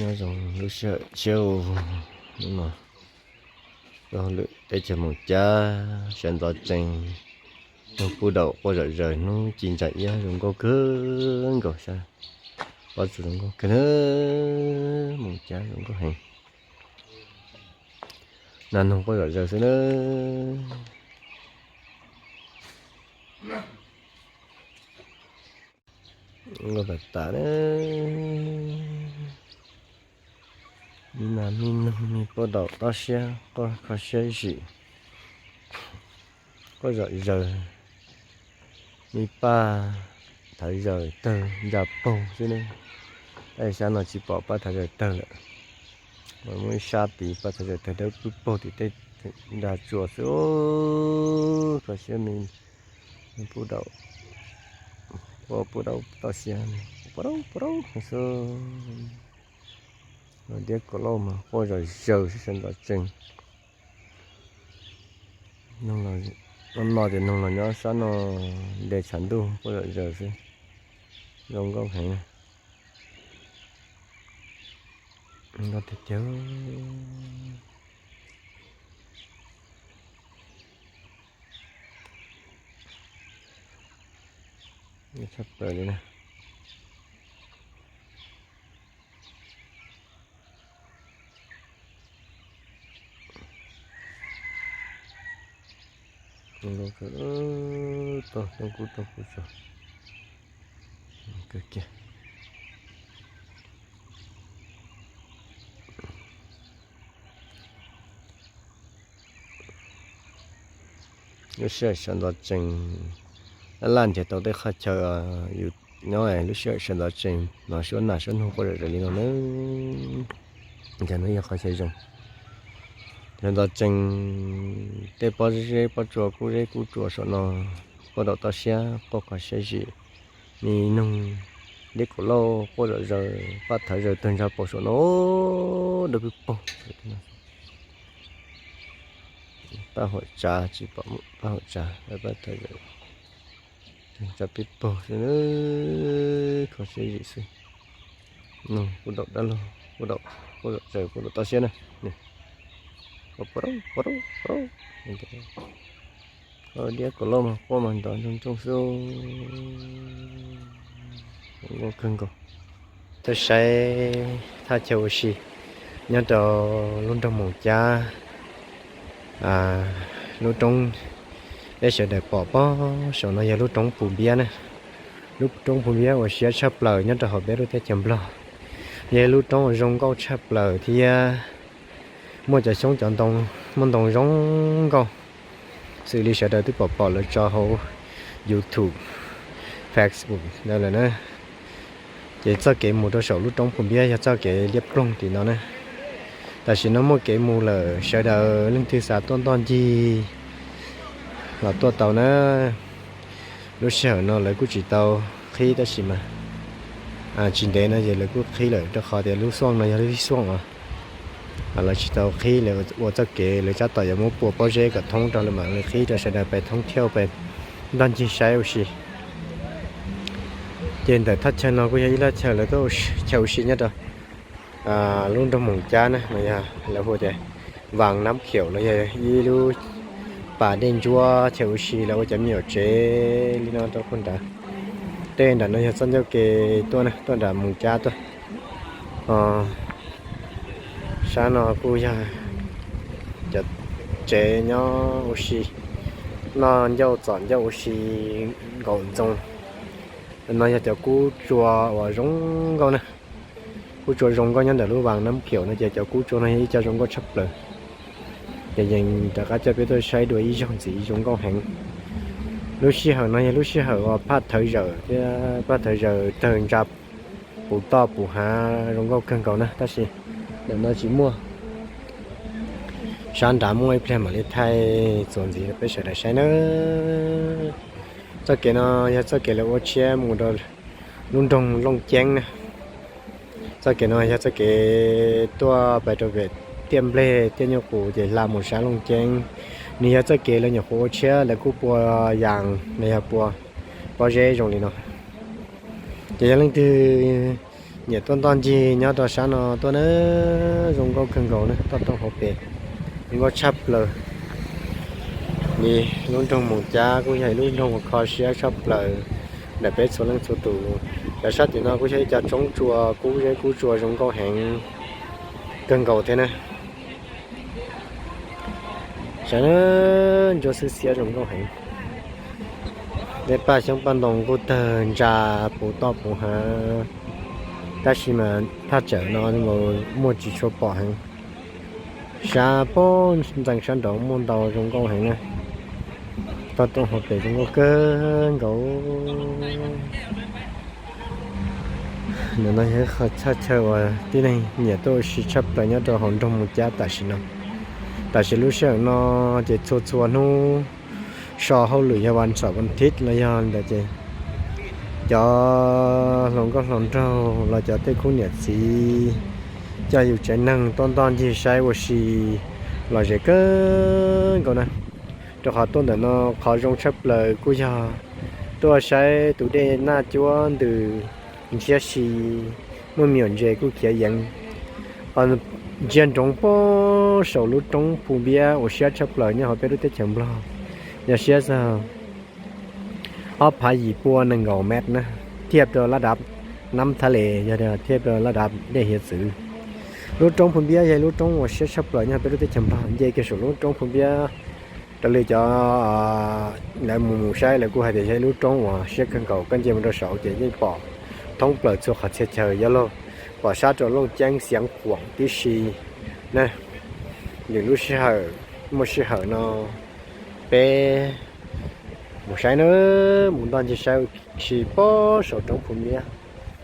Nyob zoo lub sij hawm tshiab, hnub no tuaj hauj lwm teb chaws Moos Cab sawv ntxov tsees, nug puj daum quaj zom zaws hnub ci ntsa iab zoo nkauj kawg nkaus sab. Pob tsuas zoo nkauj kawg na, Moos Cab zoo nkauj heev. Nas noog quaj zom zaws xwb na. Nkauj tas tas na. Me nas me noog me puj daum tob siab quaj kho siab zim, quaj zom zaws, me paj thav zaws tawg ntsa paug xwb na. Sab no tsis pom paj thav zaws tawg lawm. Muaj ib sab tid paj thav zaws tawg dawb pwb paug tim tej nra tsua xwb. Kho siab me, puj daum, puj daum tob siab, puj daum puj daum xwb. Diab kaum lauj mas quaj zom zaws sawv ntxov tsees. No ces noog los nyob sab no, nte tshav ntuj quaj zom zaws xwb. Zoo nkauj heev. Nkauj tiag tiag. Tshaj plaws li na. Tau rooj kub rooj kub tso kawg kiag. Lub sij hawm sawv ntxov tsees, laj laj nrhiav tau tej qhov chaw yus nyob, lub sij hawm sawv ntxov tsees hnov suab nas suab noog quaj zom zaws li no na. Ces no yog qhov chaw zoo. Sawv ntxov tsees, tej pob zeb pob tsuas kub zeb kub tsuas saum no, puj daum tob siab quaj kho siab zim, me noog, diab kaum lauj quaj zom zaws, paj thav zaws tawg ntsa paug saum no, dawb pwb paug. Paj huam tsav tsis pom, paj huam tsav, paj thav zaws tawg ntsa pwb paug xwb, kho siab zim xwb. Puj daum dab laug, puj daum, puj daum tsaws, puj daum tob siab na. Diab kaum lauj mas quaj mas nrov ntsoog ntsoog xwb. Nkauj kawg nkaus. Tuaj saib thaj chaw ua si nyob rau lub nroog Moos Cab, lub roob peb sawv daws pom pob saum no yog lub roob Pus Npiab na. Lub roob Pus Npiab uas siab tshaj plaws nyob rau hauv peb lub teb chaws Nplog. Yog lub roob uas zoo nkauj tshaj plaws thiab muaj cov xyoob cov ntoo, muaj ntoo zoo nkauj xws li sawv daws twb pom pom lawv tso hauv YouTube, Facebook ntawd lawm na. Ces txoj kev mus rau saum lub roob Pus Npiab yog txoj kev liab ploog tim no na. Tam sim no muaj kev mus lawm, sawv daws leej twg xav tuaj ntoj ncig los tuaj tau na. Lub sij hawm no lawv kuj tsis tau qhib tab sis mas tsis ntev no ces lawv kuj qhib lawm rau qhov tias lub xuaj no yog lub xuaj os. Lawv tsis tau qhib, lawv ua txoj kev, lawv tab tom yuav muab pua pob zeb kom thoob rau lawm mam li qhib rau sawv daws pais thoob thiauj pais ntoj ncig saib ua si. Ces ntawm thaj chaw no kuj yog ib thaj chaw lawv tuaj chaw ua si nyob rau lub nroog Moos Cab na, no yog lawv hu tias Vas Nab Khiaum los yog ib lub pas dej ntsuab chaw ua si, lawv ua cov me nyuam tsev li no rau puag nrad. Tej nram no yog txoj ncauj ke tuaj na, tuaj nram Moos Cab tuaj. Sab no kuj yog cov tsev nyob ua si, noj ncauj txom ncauj ua si nkaum ntxoo. No yog cov kub tsua uas zoo nkauj na. Kub tsua zoo nkauj nyob ntawm lub Vas Nab Khiaum no ces cov kub tsua no yog ib co zoo nkauj tshaj plaws. Ces yeej rov qab coj peb tuaj saib dua ib zaug ntxiv, zoo nkauj heev. Lub sij hawm no yog lub sij hawm uas phaj thawv zawm thiab phaj thawv zawm tawg ntsa puv toj puv hav zoo nkauj kawg nkaus na, tab sis ntawm no tsis muaj. Sab nrad muaj ib pliag mam li thaij txuas ntxiv rau peb sawv daws saib nawb. Txoj kev no yog txoj kev lawv ua tshiab mus rau lub nroog Looj Ceeb na. Txoj kev no yog txoj kev tuaj pais rau pem Tiaj Nplej, Tiaj Nyuj Qus ces hla mus sab Looj Ceeb. Nws yog txoj kev lawv nyuam qhuav ua tshiab, lawv kuj pua yas los yog pua pob zeb zoo li no. Ces yog leej twg Nyiam tuaj ntoj ncig nyob rau sab no tuaj na, zoo nkauj kawg nkaus na, toj roob hauv pes zoo nkauj tshaj plaws li. Lub nroog Moos Cab kuj yog ib lub nroog uas kho siab tshaj plaws ntawm peb txhua leej txhua tus. Cov sab tim no kuj yog ib co roob tsua kub zeb kub tsua zoo nkauj heev kawg nkaus thiab na. Saib na, ntsuab xwb xiab zoo nkauj heev. Tej paj xyoob paj ntoo kuj tawg ntsa puv toj puv hav, tab sis mas thaj tsam no muaj tsis tshua pom heev. Sab pob ntxeev sab nraud muaj ntau zoo nkauj heev na. Toj roob hauv pes zoo nkauj kawg nkaus. Ntawm no yog qhov thaj chaw uas tib neeg nyiam tuaj ua si tshaj plaws nyob rau hauv nroog Moos Cab tam sim no. Tam sim lub sij hawm no ces txhua txhua hnub so hauj lwm yog vas xaum vas thiv los yog ntawd ces cov hluas nkauj hluas nraug los cov tej khub niam txiv coj yus tsev neeg tuaj ntoj ncig saib ua si lom zem kawg nkaus na. Rau qhov tuaj ntawm no qhov zoo tshaj plaws kuj yog tuaj saib tus dej Naj Cuab ntws ntshiab si, muaj me nyuam ntses kuj khiav yeev. Ntsia nroov puag saum lub roob Phu Npiab uas siab tshaj plaws nyob hauv peb lub teb chaws Nplog, yog siab txog ob phav yim pua nees nkaum mev na, thiaj rau lab dav nab thab les yog thiaj rau lab dav dej hiav txwv. Lub roob Phu Npiab yog lub roob uas siab tshaj plaws nyob peb lub teb chaws Nplog. Nce kiag saum lub roob Phu Npiab, raws li cov lawv mus mus saib lawv kuj hais tias yog ib lub roob uas siab kawg nkaus, koj nce mus rau saud ces yeej pom thoob plaws txhua qhov txhia chaw, yog lawv pom sab rau Looj Ceeb, Xeev Khuam tib si na. Lwm lub sij hawm, muaj sij hawm no peb mus saib na, mus ntoj ncig saib ua si puag saum roob Phu Npiab.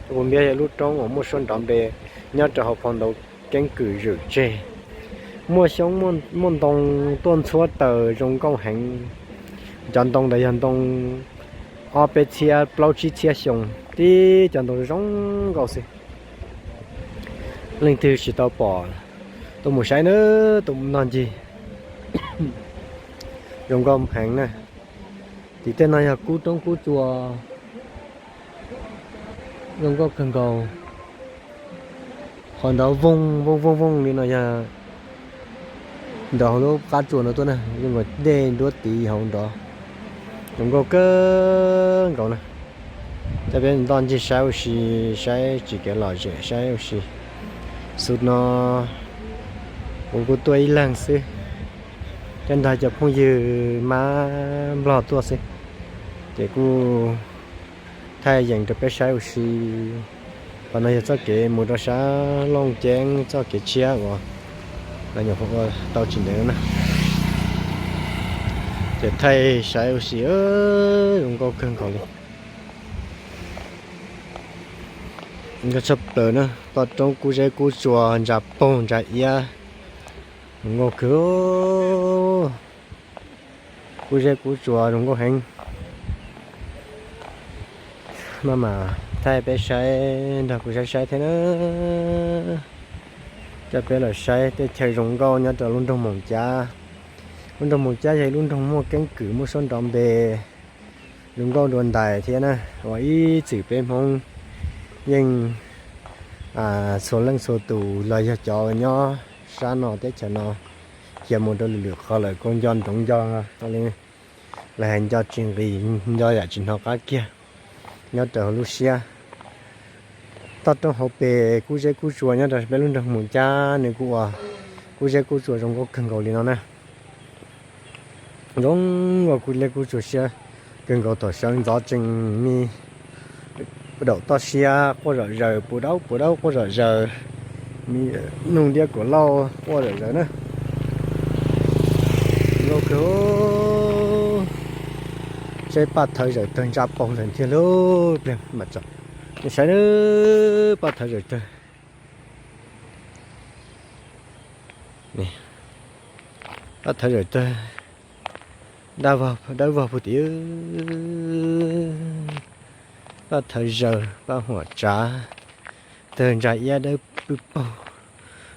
Roob Phu Npiab yog lub roob uas muaj suab nrov npe nyob rau hauv phau ntawv keeb kwm zwm tseg. Muaj xyoob muaj ntoo tuaj ntxhuab taws zoo nkauj heev. Cov ntoo ntawd yog ntoo ob peb txhiab plaub tsib txhiab xyoo, tib cov ntoo zoo nkauj xwb. Leej twg tsis tau pom, tuaj mus saib na, tuaj mus ntoj ncig. Zoo nkauj heev na. Tim tej no yog kub roob kub tsua, zoo nkauj kawg nkaus. Qhov nrov vooj vooj vooj vooj li no yog nrov hauv lub qab tsua no tuaj na, zoo nkaus dej nruab tiv hauv nrov, zoo nkauj kawg nkaus na. Coj peb ntoj ncig saib ua si, saib tsis kev lom zem saib ua si. Xub no kuv kuj tuaj ib leeg xwb, coj nrog cov phooj ywg mab nplog tuaj xwb, ces kuj thaij yees rau peb saib ua si. Qhov no yog txoj kev mus rau sab Looj Ceeb txoj kev tshiab uas nyuam qhuav ua tau tsis ntev na. Ces thaij saib ua si, zoo nkauj kawg nkaus li. Nkauj tshaj plaws na, toj roob kub zeb kub tsua ntsa paug ntsa iab, zoo nkauj kawg. Kub zeb kub tsua zoo nkauj heev. Maj mam thaij peb saib, nrog kuv saib saib thiab na. Coj peb los saib teb chaws zoo nkauj nyob rau lub nroog Moos Cab. Lub nroog Moos Cab yog ib lub nroog muaj keeb kwm muaj suab nrov npe, zoo nkauj dua ntais thiab na, uas ib txwm peb Hmoob yeej txhua leej txhua tus los yog cov nyob sab no teb chaws no khiav mus rau lwm lwm qhov lawm kuj nco ntsoov nco, lawv hais nco tsis nqis, nco yam tsis hnov qab kiag nyob rau hauv lub siab. Toj roob hauv pes kub zeb kub tsua nyob rau peb lub nroog Moos Cab nws kuj ua kub zeb kub tsua zoo nkauj kawg nkaus li no na. Zoo nkauj kub zeb kub tsua siab kawg nkaus, thaum sawv ntxov tseem me daum toj siab quaj zom zaws, puv daub puv daub quaj zom zaws, me noog diab kuam lauj quaj zom zaws na. Zoo nkauj kawg. Saib paj thawv zawm tawg ntsa paug lawm tiag lauj, pliag mam tsom. Nej saib na, paj thawv zawm tawg. Paj thawv zawm tawg, dawb vog puag tim, paj thawv zaws paj huam tsav, tawg ntsa iab dawb pwb paug.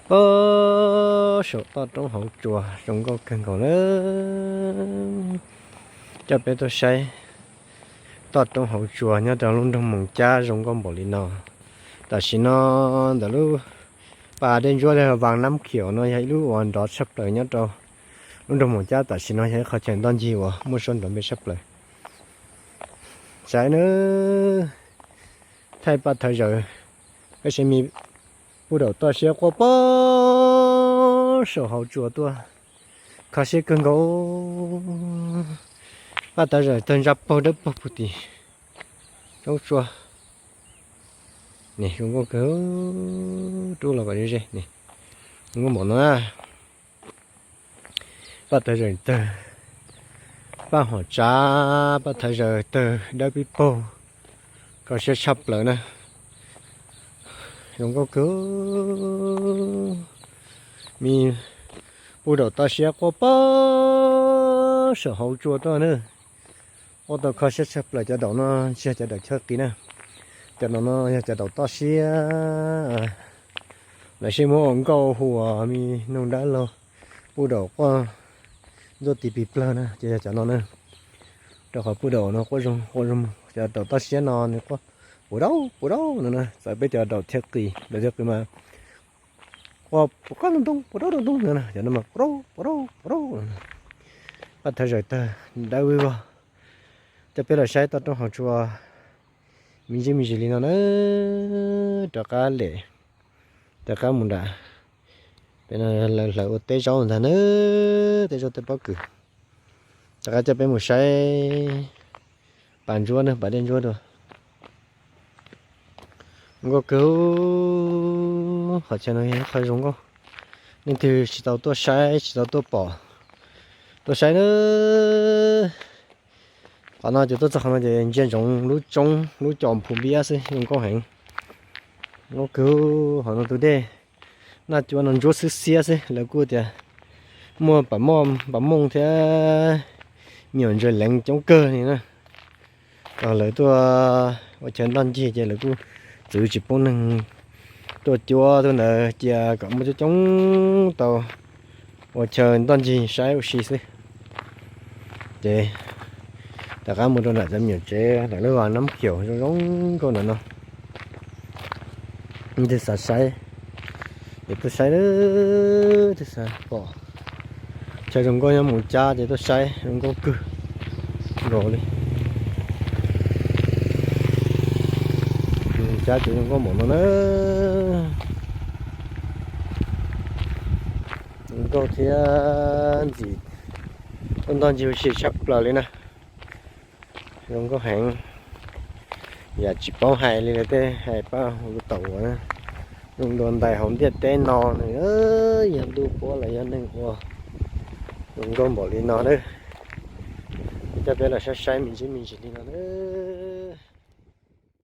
Puag saum toj roob hauv tsuas zoo nkauj kawg nkaus na. Coj peb tuaj saib toj roob hauv tsuas nyob rau lub nroog Moos Cab zoo nkauj npaum li no. Tam sim no ntawm lub pas dej ntsuab Vas Nab Khiaum no yog ib lub uas nrov tshaj plaws nyob rau lub nroog Moos Cab. Tam sim no yog ib qhov chaw ntoj ncig uas muaj suab nrov npe tshaj plaws. Saib nawb, thaij Paj Thawv Zawm, peb seb me puj daum toj siab quaj pem saum hauv tsua tuaj, kho siab kawg nkaus. Paj Thawv Zawm tawg ntsa paug dawb paug puag tim roob tsua. Niam, zoo nkauj kawg, rub los kom ze ze niam, zoo nkauj npaum no na. Paj Thawv Zawm tawg, Paj Hom Tsav, Paj Thawv Zawm tawg dawb pib paug, kho siab tshaj plaws na. Zoo nkauj kawg, me puj daum toj siab quaj pem saum hauv tsua tuaj na. Quaj tau kho siab tshaj plaws. Cov daum no tsis yog cov daum chaw qis na, cov daum no yog cov daum toj siab. Lawv sib muab ua nkauj hu ua me noog dab laug, puj daum quaj ntxuaj tis pis plawg na ces yog cov no na. Rau qhov puj daum no quaj zoo quaj zoo, cov daum toj siab no nws quaj puv daub puv daub no na. Txawm peb cov daum chaw qis, daum chaw qis mas quaj puv qab ntoo ntoo puv daub ntoo ntoo no na, cov no mas puv daub puv daub puv daub no. Paj Thawv Zawm tawg dawb vog, coj peb los saib toj roob hauv tsua me ntsis me ntsis li no na. Rov qab lem, rov qab mus nram, pem no lawv hlawv ua teb zaub ntag na, teb zaub teb pob kws. Rov qab coj peb mus saib pas ntsuab na, pas dej ntsuab dua. Zoo nkauj kawg, qhov chaw no yog qhov zoo nkauj. Leej twg tsis tau tuaj saib, tsis tau tuaj pom, tuaj saib na. Qhov no ces tuaj txog qhov no ces ntsia ntsoov lub tsoob lub cos Phu Npiab xwb, zoo nkauj heev. Zoo nkauj kawg, qhov no tus dej Naj Cua no ntsuab xwb xiab xwb, lawv kuj tias muaj pam moj pam mooj thiab me nyuam ntses leev coob kawg li na. Lawv tuaj ua chaw ntoj ncig ces lawv kuj txwv tsis pub neeg tuaj cuab tuaj ntawd cia kom muaj coob coob tau ua chaw ntoj ncig saib ua si xwb. Ces rov qab mus rau nram cov me nyuam tsev ntawm lub Vas Nab Khiaum zoo zoo nkauj ntawm no. Leej twg xav saib ces tuaj saib, leej twg xav pom chaw zoo nkauj nyob Moos Cab ces tuaj saib, zoo nkauj kawg nkaus li. Moos Cab ces zoo nkauj npaum no na. Zoo nkauj thiab ntxim, tuaj ntoj ncig ua si tshaj plaws li na. Zoo nkauj heev, yam tsis paub hais li lawm tej, hais pab hu tau ua zoo dua ntais hauv ntiaj teb no nws yog ntuj puab los yog neeg ua zoo nkauj npaum li no na. Coj peb los saib saib me ntsis me ntsis li no na.